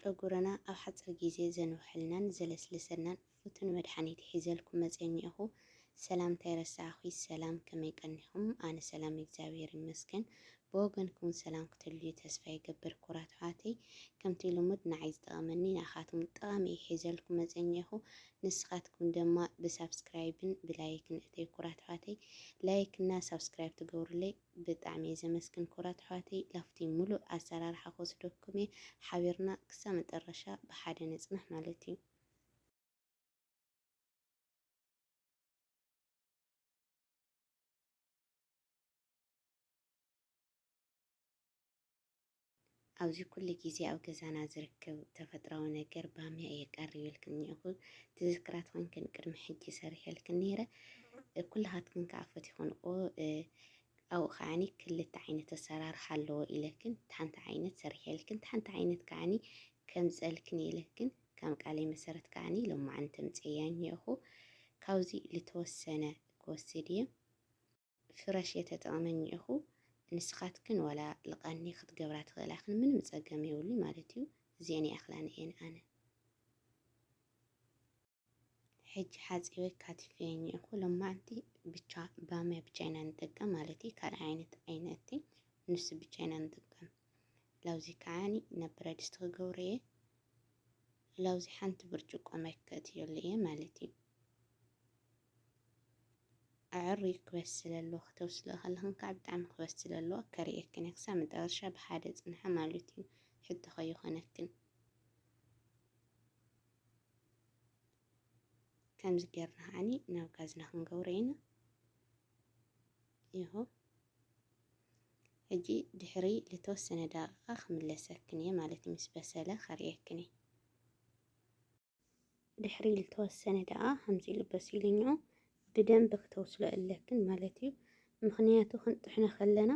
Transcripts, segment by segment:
ጨጉርና ኣብ ሓፂር ግዜ ዘንውሐልናን ዘለስልሰልናን ፍቱን መድሓኒት ሒዘልኩም መፅአ እኒኤኹ። ሰላምታ ይረሳዕኹ። ሰላም፣ ከመይ ቀኒኹም? ኣነ ሰላም፣ እግዚኣብሔር ይመስገን። ብወገንኩም ሰላም ክትልዩ ተስፋ ይገብር። ክቡራት ኣሕዋተይ፣ ከምቲ ልሙድ ንዓይ ዝጠቐመኒ ንኣኻትኩም ጠቓሚ እየ ሒዘልኩም መፅአ እኒኤኹ። ንስኻትኩም ድማ ብሳብስክራይብን ብላይክን እተይ። ክቡራት ኣሕዋተይ፣ ላይክ እና ሳብስክራይብ ትገብሩለይ ብጣዕሚ እየ ዘመስግን። ክቡራት ኣሕዋተይ፣ ላብቲ ሙሉእ ኣሰራርሓ ክወስደኩም እየ። ሓቢርና ክሳብ መጠረሻ ብሓደ ነፅንሕ ማለት እዩ። ኣብዚ ኩሉ ግዜ ኣብ ገዛና ዝርከብ ተፈጥራዊ ነገር ባምያ እየ ቀሪበልክን እኒኤኹ። ትዝክራ ተኾንክን ቅድሚ ሕጂ ሰሪሐልክን ነይረ። ኩላኻትክን ከዓ ፈቲኹንኦ። ኣብኡ ከዓኒ ክልተ ዓይነት ኣሰራርሓ ኣለዎ ኢለክን፣ እቲ ሓንቲ ዓይነት ሰሪሐልክን፣ እቲ ሓንቲ ዓይነት ከዓኒ ከምፀልክን ኢለክን። ከም ቃለይ መሰረት ከዓኒ ሎማዓንቲ ተምፅኤያ እኒኤኹ። ካብዚ ልተወሰነ ክወስድ እየ። ፍረሽ እየ ተጠቕመ እኒኤኹ። ንስኻትክን ዋላ ልቓኒ ክትገብራ ትኽእላ ኢኽን፣ ምንም ፀገም የብሉን ማለት እዩ። እዚአን ይኣኽላኒ እየን ኣነ። ሕጂ ሓፂበ ካቲፈ እኒኤኹ። ሎማዓንቲ ብቻ ባምያ ብቻ ኢና ንጥቀም ማለት እዩ። ካልእ ዓይነት ኣይነእትን፣ ንሱ ብቻ ኢና ንጥቀም። ላውዚ ከዓኒ ናብ ብረድስቲ ክገብሮ እየ። ላውዚ ሓንቲ ብርጭቆ ማይ ከእትየሉ እየ ማለት እዩ። ኣዕርዩ ክበስል ኣለዎ። ክተብስልኦ ከለኽን ከዓ ብጣዕሚ ክበስል ኣለዎ። ከርእየክን እየ ክሳብ መጨረሻ ብሓደ ፅንሓ ማለት እዩ። ሕቶ ከይኾነክን። ከምዚ ጌርና ከዓኒ ናብ ጋዝና ክንገብሮ ኢና። ይኹ። ሕጂ ድሕሪ ልተወሰነ ደቂቃ ክምለሰክን እየ ማለት እዩ። ምስ በሰለ ከርእየክን እየ። ድሕሪ ልተወሰነ ደኣ ከምዚ ኢሉ በሲሉ እኒኦ ብደንቢ ክተውስሎ ኣለክን ማለት እዩ። ምኽንያቱ ክንጥሕኖ ከለና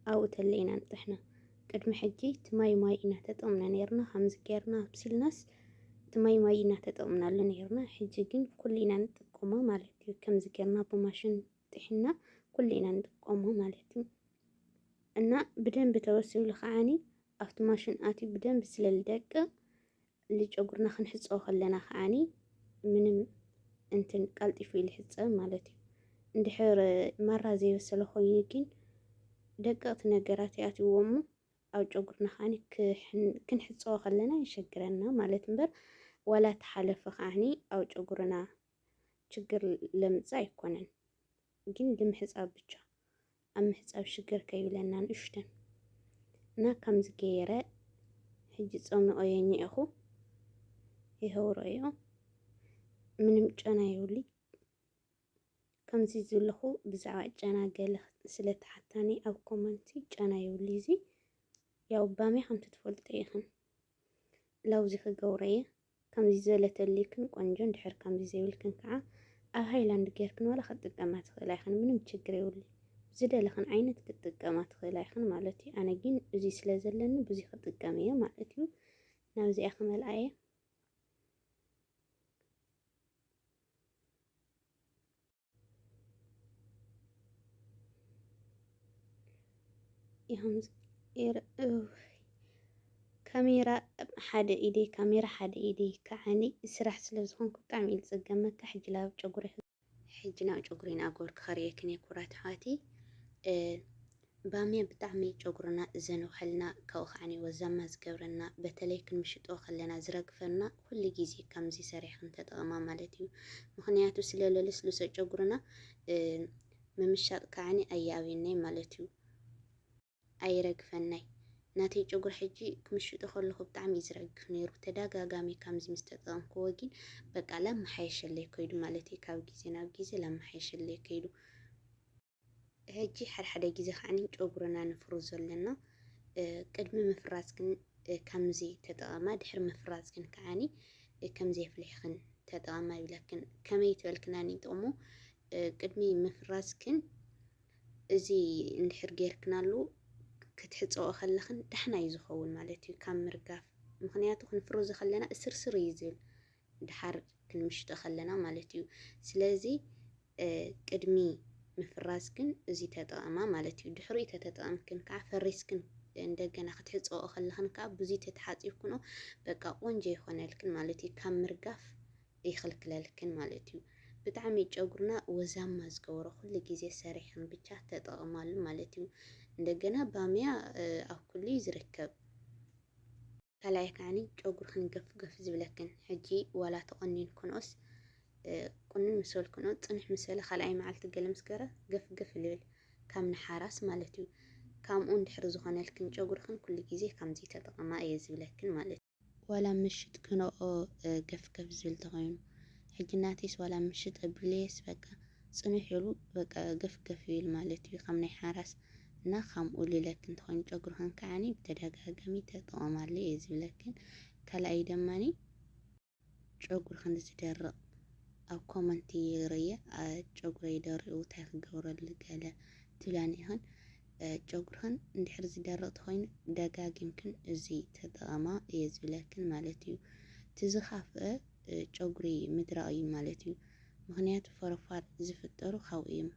ኣብኡ ተለ ኢና ንጥሕኖ። ቅድሚ ሕጂ እቲ ማይ ማይ ኢና ተጠቕምና ነይርና። ከምዚ ጌርና ኣብሲልናስ እቲ ማይ ማይ ኢና ተጠቕምናሉ ነይርና። ሕጂ ግን ኩሉ ኢና ንጥቀሞ ማለት እዩ። ከምዚ ጌርና ብማሽን ጥሒና ኩሉ ኢና ንጥቀሞ ማለት እዩ። እና ብደንቢ ተበሲሉ ከዓኒ ኣብቲ ማሽን ኣትዩ ብደንቢ ስለ ዝደቅቕ ልጨጉርና ክንሕፀቦ ከለና ከዓኒ ምንም እንትን ቀልጢፉ ይልሕፀብ ማለት እዩ። እንድሕር ማራ ዘይበሰለ ኮይኑ ግን ደቀቕቲ ነገራት ይኣትይዎ እሞ ኣብ ጨጉርና ከዓኒ ክሕን-፣ ክንሕፀቦ ከለና የሸግረና ማለት እምበር ዋላ ተሓለፈ ከዓኒ ኣብ ጨጉርና ችግር ለምፅእ ኣይኮነን። ግን ልምሕፃብ ብቻ ኣብ ምሕፃብ ሽግር ከይብለና ንእሽተን እና ከምዚ ገይረ ሕጂ ፀሚቐዮ እኒኤኹ። ይኸው ረእዮ ምንም ጨና የብሉይ። ከምዚ ዘለኹ ብዛዕባ ጨና ገለ ስለ ተሓታኒ ኣብ ኮመንቲ ጨና የብሉይ። እዚ ያው ባምያ ከምቲ ትፈልጦ ኢኽን ላውዚ ክገብሮ እየ። ከምዚ ዝበለ ተልይክን ቆንጆ፣ እንድሕር ከምዚ ዘይብልክን ከዓ ኣብ ሃይላንድ ጌርክን ዋላ ክትጥቀማ ትኽእላ ኢኽን፣ ምንም ችግር የብሉን። ዝደለኽን ዓይነት ክትጥቀማ ትኽእላ ኢኽን ማለት እዩ። ኣነ ግን እዚ ስለ ዘለኒ ብዙ ክጥቀም እየ ማለት እዩ። ናብዚኣ ክመልኣ እየ። ይኸምዚ ገይረ፣ እውይ፣ ካሜራ ሓደ ኢደይ፣ ካሜራ ሓደ ኢደይ ከዓኒ ስራሕ ስለ ዝኾንኩ ብጣዕሚ እዩ ዝጸገመካ። ሕጂ ላብ ጨጉሪ፣ ሕጂ ናብ ጨጉሪ ናጎልኩ ከርእየክን እየ ክቡራት ኣሕዋተይ። እ፣ ባምያ ብጣዕሚ ጨጉርና ዘንውሐልና፣ ካብኡ ከዓኒ ወዛማ ዝገብረና፣ በተለይ ክንምሽጦ ከለና ዝረግፈና፣ ኩሉ ግዜ ከምዚ ሰሪሕክን ተጠቐማ ማለት እዩ። ምኽንያቱ ስለ ለልስልሶ ጨጉርና፣ እ፣ ምምሻጥ ከዓኒ ኣየኣብየናይ ማለት እዩ። ኣይረግፈናይ። ናተይ ጨጉሪ ሕጂ ክምሽጦ ከለኹ ብጣዕሚ እዩ ዝረግፍ ነይሩ። ተደጋጋሚ ከምዚ ምስ ተጠቐምክዎ ግን በቃ ላመሓየሸለይ ከይዱ ማለት እዩ። ካብ ግዜ ናብ ግዜ ላመሓየሸለይ ከይዱ። ሕጂ ሓደ ሓደ ግዜ ከዓኒ ጨጉርና ንፍርዞ ኣለና። እ፣ ቅድሚ ምፍራዝ ግን፣ እ፣ ከምዚ ተጠቐማ፣ ድሕሪ ምፍራዝ ግን ከዓኒ፣ እ፣ ከምዚ የፍሊሕኽን ተጠቐማ ይብለክን። ከመይ ትበልክናኒ ጥቕሙ? እ፣ ቅድሚ ምፍራዝ ግን እዚ እንድሕር ጌርክናሉ ክትሕፀኦ ከለኽን ዳሕና እዩ ዝኸውን ማለት እዩ ካብ ምርጋፍ። ምኽንያቱ ክንፍርዞ ከለና እስርስር እዩ ዝብል። ድሓር ክንምሽጦ ከለና ማለት እዩ። ስለዚ፣ እ፣ ቅድሚ ምፍራዝክን እዚ ተጠቐማ ማለት እዩ። ድሕሪኡ ተተጠቐምክን ከዓ ፈሪስክን እንደገና ክትሕፅኦ ከለኽን ከዓ ብዙይ ተተሓፂብክኖ በቃ ቆንጆ ይኾነልክን ማለት እዩ። ካብ ምርጋፍ ይኽልክለልክን ማለት እዩ። ብጣዕሚ ጨጉርና ወዛማ ዝገብሮ ኩሉ ግዜ ሰሪሕን ብቻ ተጠቐማሉ ማለት እዩ። እንደገና ባምያ ኣብ ኩሉ እዩ ዝርከብ። ካልኣይ ከዓኒ ጨጉርኽን ገፍገፍ ዝብለክን። ሕጂ ዋላ ተቆኒንክንኦስ ቁንን ምስ በልክንኦ ፅንሕ ምስ በለ ካልኣይ መዓልቲ ገለ ምስ ገረ ገፍገፍ ልብል፣ ካብ ንሓራስ ማለት እዩ። ከምኡ እንድሕር ዝኾነልክን ጨጉርኽን ኩሉ ግዜ ከምዚ ተጠቐማ እየ ዝብለክን ማለት እዩ። ዋላ ምሽጥ ክንኦ ገፍገፍ ዝብል ተኾይኑ፣ ሕጂ ናተይስ ዋላ ምሽጥ ኣቢለየስ በቃ ፅንሕ ኢሉ በቃ ገፍገፍ ይብል ማለት እዩ፣ ከም ናይ ሓራስ። እና ከምኡ ልለክን እንተኾይኑ ጨጉርኽን ከዓኒ ብተደጋጋሚ ተጠቐማሉ እየ ዝብለክን። ካልኣይ ደማኒ ጨጉርኽን ዝደርቕ ኣብ ኮመንቲ ይርእየ፣ ጨጉረይ ደሪቑ እንታይ ክገብረሉ ገለ ትብላኒ ኢኽን። ጨጉርኽን እንድሕር ዝደርቕ ተኾይኑ ደጋጊምክን እዚ ተጠቐማ እየ ዝብለክን ማለት እዩ። እቲ ዝኻፍአ ጨጉሪ ምድራቕ እዩ ማለት እዩ። ምኽንያቱ ፈረፋር ዝፍጠሩ ካብኡ እዮም።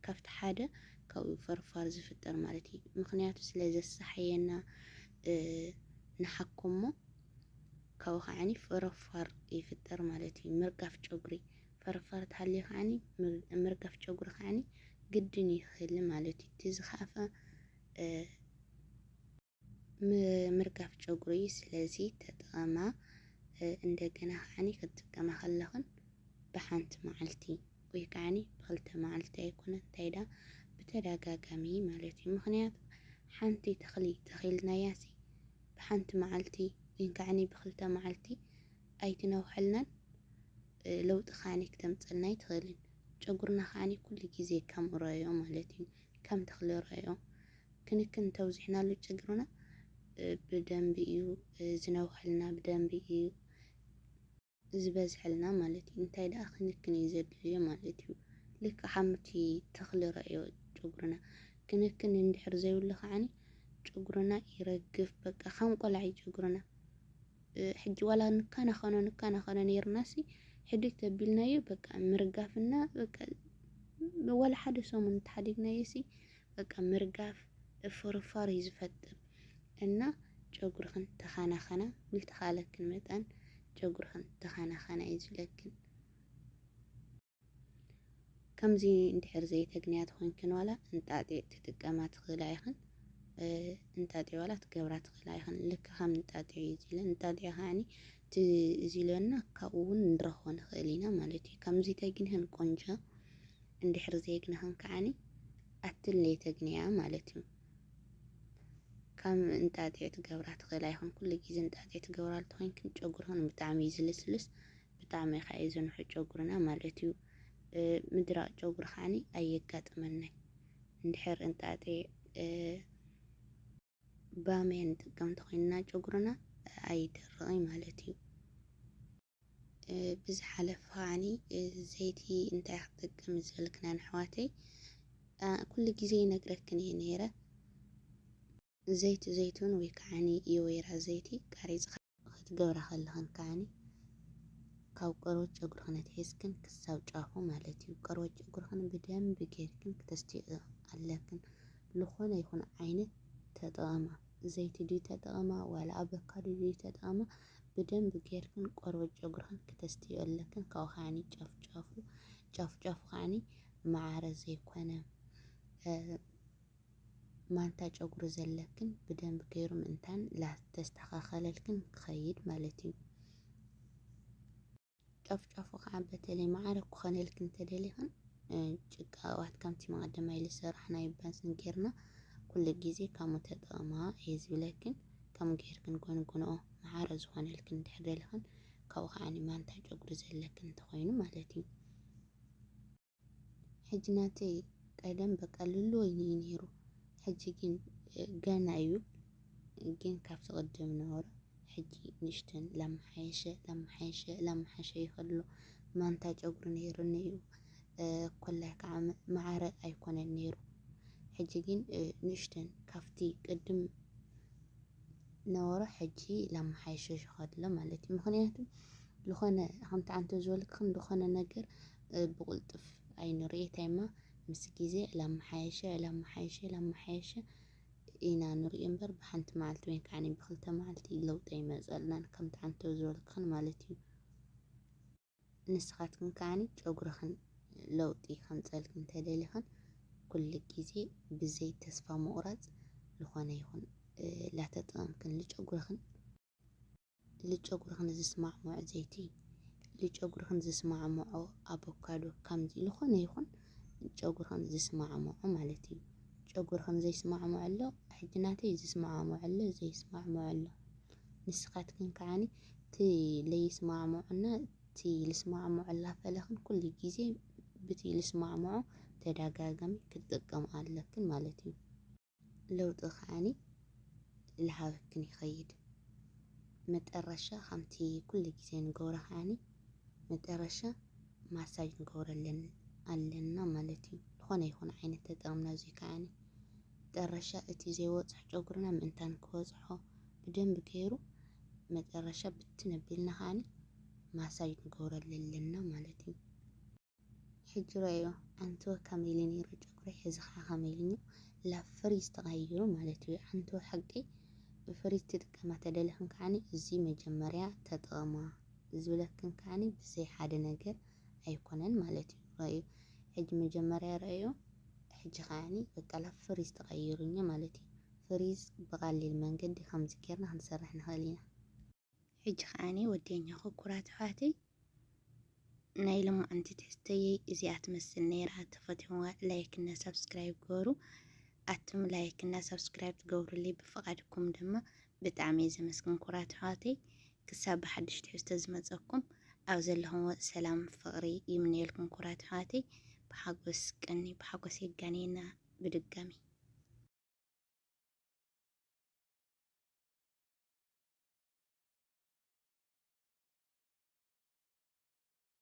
ካብቲ ሓደ ካብኡ ፈረፋር ዝፍጠር ማለት እዩ። ምኽንያቱ ስለ ዘሰሓየና ንሓኮሞ ካብኡ ከዓኒ ፈረፋር ይፍጠር ማለት እዩ። ምርጋፍ ጨጉሪ ፈረፋር ተሃልዩ ከዓኒ ምር- ምርጋፍ ጨጉሪ ከዓኒ ግድን ይኽእል ማለት እዩ። እቲ ዝኸኣፈ ም- ምርጋፍ ጨጉሪ እዩ። ስለዚ ተጠቐማ። እንደገና ከዓኒ ክትጥቀማ ከለኽን ብሓንቲ መዓልቲ ወይ ከዓኒ ብክልተ መዓልቲ ኣይኮነ እንታይ ዳ ብተደጋጋሚ ማለት እዩ። ምኽንያቱ ሓንቲ ተኽሊ ተኺልናያ ሲ ብሓንቲ መዓልቲ ወይ ከዓኒ ብክልተ መዓልቲ ኣይትነውሐልናን ለውጢ ከዓኒ ክተምፀልና ኣይትኽእልን። ጨጉርና ከዓኒ ኩሉ ግዜ ከም ረዮ ማለት እዩ፣ ከም ተኽሊ ረዮ ክንክን እንተብዚሕናሉ ጨጉርና ብደንቢ እዩ ዝነውሐልና፣ ብደንቢ እዩ ዝበዝሐልና ማለት እዩ። እንታይ ደኣ ክንክን እዩ ዘድልዮ ማለት እዩ። ልክዕ ሓሙቲ ተኽሊ ረእዮ ጨጉርና ክንክን እንድሕር ዘይብሉ ከዓኒ ጨጉርና ይረግፍ። በቃ ከም ቆልዓ እዩ ጨጉርና። ሕጂ ዋላ ንካናኸኖ ንካናኸኖ ነይርና ሲ ሕድግ ተቢልናዮ በቃ ምርጋፍና በቃ ዋላ ሓደ ሰሙን እንተሓዲግናዮ ሲ በቃ ምርጋፍ ፍርፋር እዩ ዝፈጥር። እና ጨጉርኽን ተኻናኸና፣ ብልተኻለክን መጠን ጨጉርኽን ተኻናኸና እዩ ዝብለክን። ከምዚ እንድሕር ዘይተግንያ ተኾይንክን ዋላ እንጣጢዕ ትጥቀማ ትኽእላ ኢኽን። እንጣጢዕ ዋላ ትገብራ ትኽእላ ኢኽን። ልክ ከም እንጣጢዕ እዩ ዝለ እንጣጢዕ ከዓኒ እዚ ኢለና ካብኡ እውን ንረኽቦ ንኽእል ኢና ማለት እዩ። ከምዚ ተግንህን ቆንጆ እንድሕር ዘይግንኽን ከዓኒ ኣትል ለይተግንያ ማለት እዩ። ከም እንጣጢዕ ትገብራ ትኽእላ ይኹን ኩሉ ግዜ እንጣጢዕ ትገብራ ተኾይንክን ጨጉርኽን ብጣዕሚ እዩ ዝልስልስ። ብጣዕሚ ከዓ እዩ ዘንሑ ጨጉርና ማለት እዩ። ምድራቕ ጨጉሪ ከዓኒ ኣየጋጥመናይ። እንድሕር እንጣጢዕ ባምያ ንጥቀም ተኾይንና ጨጉርና ኣይደርቕን ማለት እዩ። ብዝሓለፈ ከዓኒ ዘይቲ እንታይ ክጥቀም ዝበልክና ንሕዋተይ ኩሉ ግዜ ይነግረክን እየ ነይረ። ዘይቲ ዘይቱን ወይ ከዓኒ የወይራ ዘይቲ ቀሪፅኻ ክትገብራ ከለኽን ከዓኒ ካብ ቆርበት ጨጉርኽን ኣትሒዝክን ክሳብ ጫፉ ማለት እዩ። ቆርበት ጨጉርኽን ብደንቢ ጌርክን ክተስትዮ ኣለክን። ዝኾነ ይኹን ዓይነት ተጠቐማ፣ ዘይቲ ድዩ ተጠቐማ ዋላ ኣበካዶ ድዩ ተጠቐማ፣ ብደንቢ ጌርክን ቆርበት ጨጉርኽን ክተስትዮ ኣለክን። ካብኡ ከዓኒ ጫፍ ጫፉ ጫፍ ጫፉ ከዓኒ መዓረ ዘይኮነ ማንታ ጨጉሪ ዘለክን ብደንቢ ገይሩ ምእንታን ላተስተኻኸለልክን ክኸይድ ማለት እዩ። ጫፍ ጫፉ ከዓ በተለይ መዓረ ክኾነልክን እንተደሊኽን ጭቃ ቅብኣት ከምቲ መቐደማይ ዝሰራሕናዮ ባዝን ጌርና ኩሉ ግዜ ከምኡ ተጠቐማ እየ ዝብለክን። ከምኡ ጌርክን ጎንጉንኦ መዓረ ዝኾነልክን እንድሕር ደሊኽን ካብኡ ከዓ ማንታ ጨጉሪ ዘለክን እንተኾይኑ ማለት እዩ። ሕጂ ናተይ ቀደም በቃ ልሉይ እዩ ነይሩ። ሕጂ ግን ገና እዩ፣ ግን ካብቲ ቅድም ነበረ ሕጂ ንእሽተን ላመሓየሸ ላመሓየሸ ላመሓየሸ ይኸድሎ። ማንታ ጨጉሪ ነይሩኒ እዩ፣ ኮላይ ከዓ መዓረ ኣይኮነን ነይሩ። ሕጂ ግን ንእሽተን ካብቲ ቅድም ነበረ ሕጂ ላመሓየሸ ይኸድሎ ማለት እዩ። ምኽንያቱ ዝኾነ ከምቲ ዓንተ ዝበልክን ዝኾነ ነገር ብቕልጡፍ ኣይንርኢ፣ ታይማ ምስ ግዜ ላመሓየሸ ላመሓየሸ ላመሓየሸ ኢና ንሪኦ እምበር፣ ብሓንቲ መዓልቲ ወይ ከዓ ብክልተ መዓልቲ ለውጢ ኣይመፀልናን፣ ከምቲ ዓንቶ ዝበልክን ማለት እዩ። ንስኻትክን ከዓኒ ጨጉርኽን ለውጢ ከምፀልክን እንተደሊኽን፣ ኩሉ ግዜ ብዘይ ተስፋ ምቑራፅ ዝኾነ ይኹን ላተጠቐምክን ልጨጉርኽን ልጨጉርኽን ዝስማዕምዖ ዘይቲ፣ ልጨጉርኽን ዝስማዕምዖ ኣቮካዶ፣ ከምዚ ዝኾነ ይኹን ጨጉርኽን ዝስማዕምዖ ማለት እዩ። ጨጉርኽን ዘይስማዕምዖ ኣሎ፣ ሕጂ ናተይ ዝስማዕምዖ ኣሎ፣ ዘይስማዕምዖ ኣሎ። ንስኻትክን ከዓኒ እቲ ለይስማዕምዖና እቲ ልስማዕምዖ ላፈለኽን ኩሉ ግዜ ብቲ ልስማዕምዖ ተደጋጋሚ ክትጥቀም ኣለክን ማለት እዩ። ለውጢ ከዓኒ ልሃበክን ይኸይድ። መጠረሻ ከምቲ ኩሉ ግዜ ንገብሮ ከዓኒ መጠረሻ ማሳጅ ንገብረለን ኣለና ማለት እዩ። ዝኾነ ይኹን ዓይነት ተጠቕምና እዚ ከዓኒ መጠረሻ እቲ ዘይወፅሕ ጨጉርና ምእንታን ክወፅሖ ብደንብ ገይሩ መጠረሻ ብትን ኣቢልና ከዓኒ ማሳጅ ንገብረሉ ኣለና ማለት እዩ። ሕጂ ረእዮ፣ ዓንቶ ከመይ ኢሉ ነይሩ ጨጉሪ፣ ሕዚ ከዓ ከመይ ኢሉ እኒኦ፣ ላብ ፍሪዝ ተቐይሩ ማለት እዩ። ዓንቶ ሓቂ ፍሪዝ ትጥቀማ ተደሊኽን ከዓኒ እዚ መጀመርያ ተጠቐማ ዝብለክን ከዓኒ ብዘይ ሓደ ነገር ኣይኮነን ማለት እዩ። ረእዮ፣ ሕጂ መጀመርያ ረእዮ፣ ሕጂ ከዓኒ በቃ ላብ ፍሪዝ ተቐይሩ እኒኦ ማለት እዩ። ፍሪዝ ብቐሊል መንገዲ ከምዚ ጌርና ክንሰርሕ ንኽእል ኢና። ሕጂ ከዓኒ ወዲአኛኹ ኩራት ኣሕዋተይ፣ ናይ ሎማዓንቲ ትሕዝተየይ እዚኣ ትመስል ነይራ። ተፈትሕዋ ላይክ እና ሳብስክራይብ ግበሩ። ኣቱም ላይክ እና ሳብስክራይብ ትገብሩለይ ብፍቓድኩም ድማ ብጣዕሚ እየ ዘመስግን ኩራት ኣሕዋተይ። ክሳብ ብሓድሽ ትሕዝቶ ዝመፀኩም ኣብ ዘለኹምዎ ሰላም ፍቕሪ ይምነየልኩም ኩራት ኣሕዋተይ። ብሓጎስ ቀኒ ብሓጎስ የጋንየና ብድጋሚ።